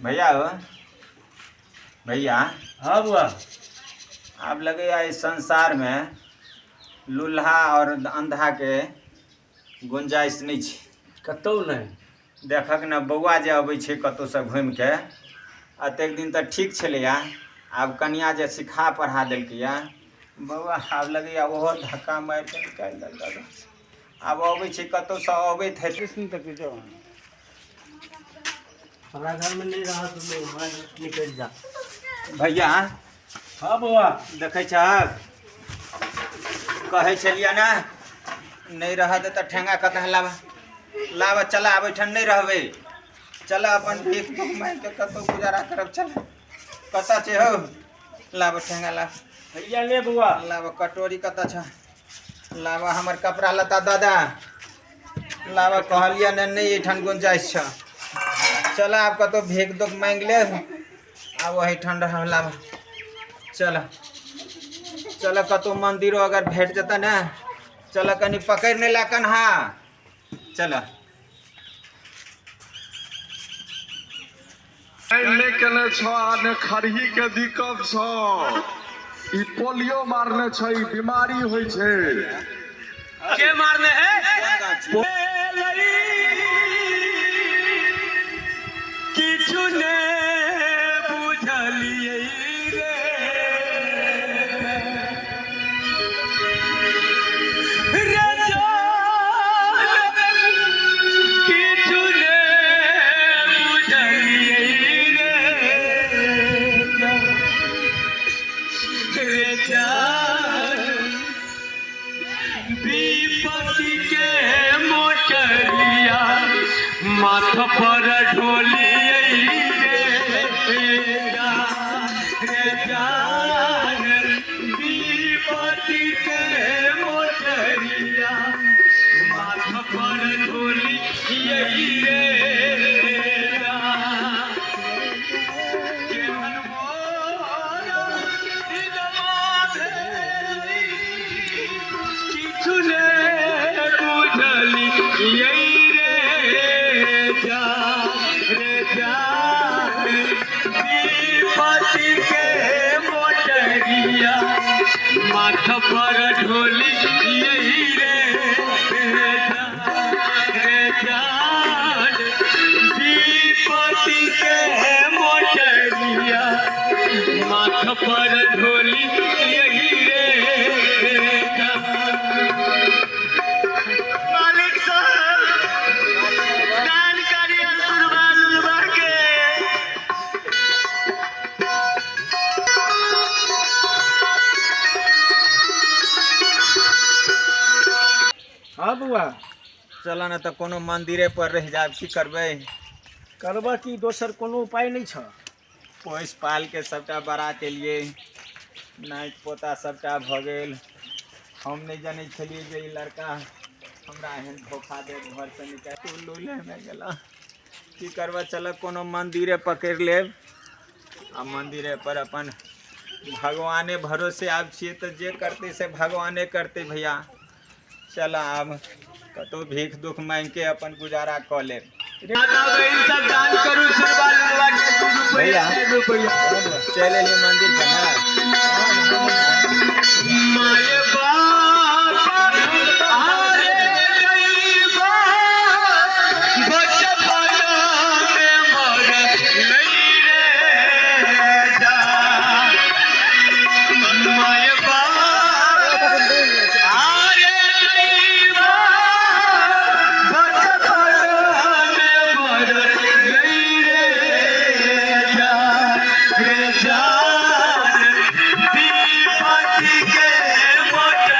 भैया हो, भैया। हाँ बुआ। आब लगैया इस संसार में लूल्हा और अंधा के गुंजाइश नहि छै। कतौ नहि। देखक ने बौआ जे अबै छै कतहुसँ घुमिके, एतेक दिन तऽ ठीक छलैया, आब कनिया जे सिखा पढ़ा देलकैया बौआ, आब लगैया ओहो धक्का मारिके निकालि देलक। आब अबै छै कतहुसँ अबैत हेतै। हमरा घरमे नहि रहत, हमरा निकलि जा। भैया। हाँ बौआ। देखै छहक, कहै छलियै ने नहि रहत तऽ ठेंगा कतऽ लाबऽ लाबऽ, चल आब एहिठाम नहि रहबै, चल अपन भीख दुख मांगि कऽ कतहु गुजारा करब। चल, कतऽ छै हौ? लाबऽ ठेंगा लाब। भैया ले बौआ। लाबऽ कटोरी कतऽ छ? लाबऽ हमर कपड़ा लत्ता दादा लाबऽ। कहलियै ने नहि एहिठाम गुंजाइश छ, चल आब कतहु भीख दुख मांगि लेब, आब ओहिठाम रहब। लाबऽ, चल चल, कतहु मंदिरो अगर भेट जेतै ने, चल कनि पकड़ि नहि ला कन्हा, चल। नहि केने छह आ ने खरही के दिक्कत छह। ई पोलियो मारने छै, ई बीमारी होइ छै। के मारने है? किछु ने बुझलियै रे, रे जान, किछु ने बुझलियै रे, रे जान, विपत्ति के मोटरिया माथ पर ढोलियै रे, रे जान, विपत्ति के मोटरिया माथ पर ढोलियै रे। केहन मोरा दिलवा भेलै, किछु ने बुझलियै रे जा, रे जा, विपत्ति के मोटरिया माथ पर ढोलियै रे, रे जा, रे जान, विपत्ति के मोटरिया माथ पर ढोलियै रे। मालिक साहब, दान करिए सुरबा लुलबा के। हाँ बौआ। चल ने तऽ कोनो मंदिरे पर रहि जायब, की करबै? करबह की, दोसर कोनो उपाय नहि छह। पोसि पालि के सबटा बड़ा केलियै, नाति पोता सबटा भऽ गेल। हम नहि जनै छलियै जे ई लड़का हमरा एहन धोखा देत, घरसँ निकालि तू लूलेमे गेलह। की करबह, चलऽ कोनो मंदिरे पकड़ि लेब आ मंदिरे पर अपन भगवाने भरोसे आब छियै, तऽ जे करतै से भगवाने करतै। भैया चल, आब कतहु भीख दुख मांगिके अपन गुजारा कऽ लेब। माता बहिन सब दान करू सुरबा लुलबा के 2 रुपया, भैया। 4 रुपया। चलि एलियै मंदिर पर ने। माय बाप आरे दैबा, बचपन में मरलै रे जा। माय बाप आरे दैबा, बचपन में मरलै रे जा, रे जा, विपत्ति के मोटरिया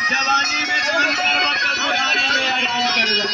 जवानी में दान करबा त बुढ़ारी में आराम करबा।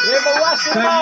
रे बउआ सुना।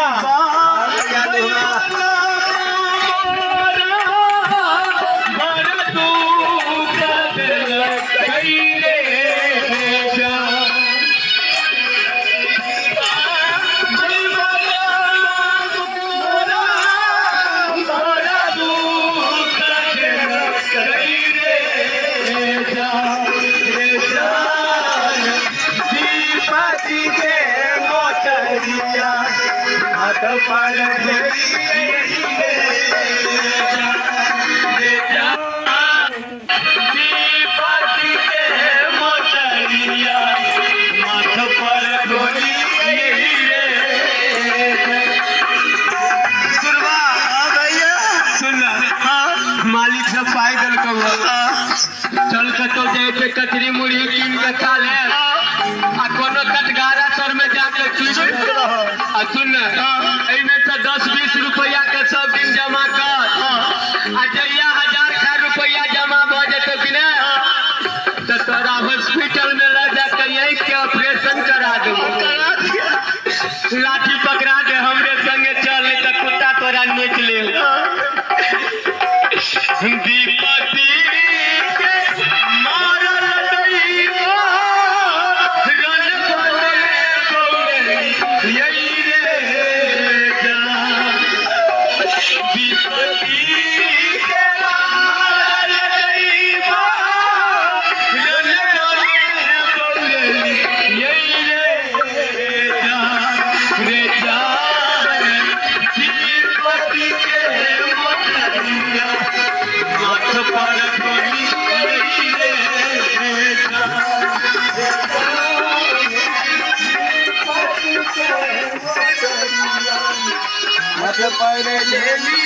मालिक सब पाई देलकौ। चल कतौ जाए के कचरी मुरही कीन के खा ले आ कोनो कटघारा सर में जाके चुप आ सुन, एहिमे से 10-20 रुपया के सब दिन जमा कर आ जहिया 1000 रुपया जमा भऽ जेतौ कि ने तऽ तोरा हॉस्पिटल में लऽ जाके आँखि के ऑपरेशन करा देबौ। लाठी पकड़ा दे हमरे संगे चल, नहीं तऽ कुत्ता तोरा नोचि ले। दीपति के मारल दैवा रन बने बौरे यही रे जान। दीपति के मारल दैवा रन बने बौरे यही रे जान रे जान। दीपति के मोटरिया माथ पर गोली रे मत पर लेली।